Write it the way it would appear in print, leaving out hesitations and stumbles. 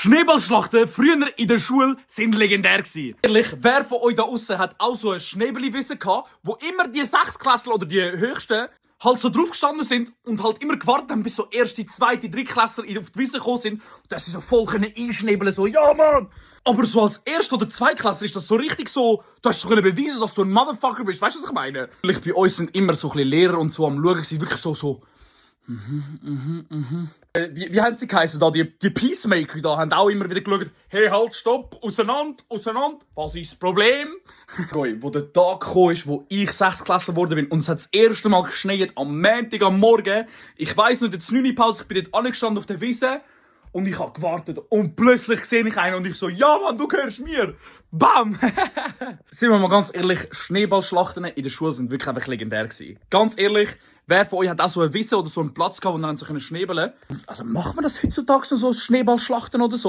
Schneeballschlachten früher in der Schule sind legendär gewesen. Ehrlich, wer von euch da außen hat auch so ein Schneeballwissen gehabt, wo immer die Sechsklässler oder die Höchsten halt so drauf gestanden sind und halt immer gewartet haben, bis so erste, zweite, Drittklässler auf die Wiese gekommen sind und dass sie so voll einschnebeln, so, ja Mann! Aber so als Erst- oder Zweitklässler ist das so richtig so, du hast so beweisen, dass du ein Motherfucker bist, weißt du, was ich meine? Ehrlich, bei uns sind immer so ein bisschen Lehrer und so am Schauen gewesen, wirklich so. Wie haben sie geheißen da? Die Peacemaker da haben auch immer wieder geschaut, hey, halt, stopp, auseinander, was ist das Problem? Wo der Tag gekommen ist, wo ich Sechstklässler geworden bin und es hat das erste Mal geschneit am Montag am Morgen. Ich weiss noch, in der 9. Pause, ich bin dort angestanden auf der Wiese und ich habe gewartet und plötzlich sehe ich einen und ich so, ja Mann, du gehörst mir! Bam! Sind wir mal ganz ehrlich, Schneeballschlachten in der Schule sind wirklich einfach legendär gewesen. Ganz ehrlich, wer von euch hat auch so ein Wissen oder so einen Platz gehabt, wo man so schneebeln konnte? Also macht man das heutzutage noch so, Schneeballschlachten oder so?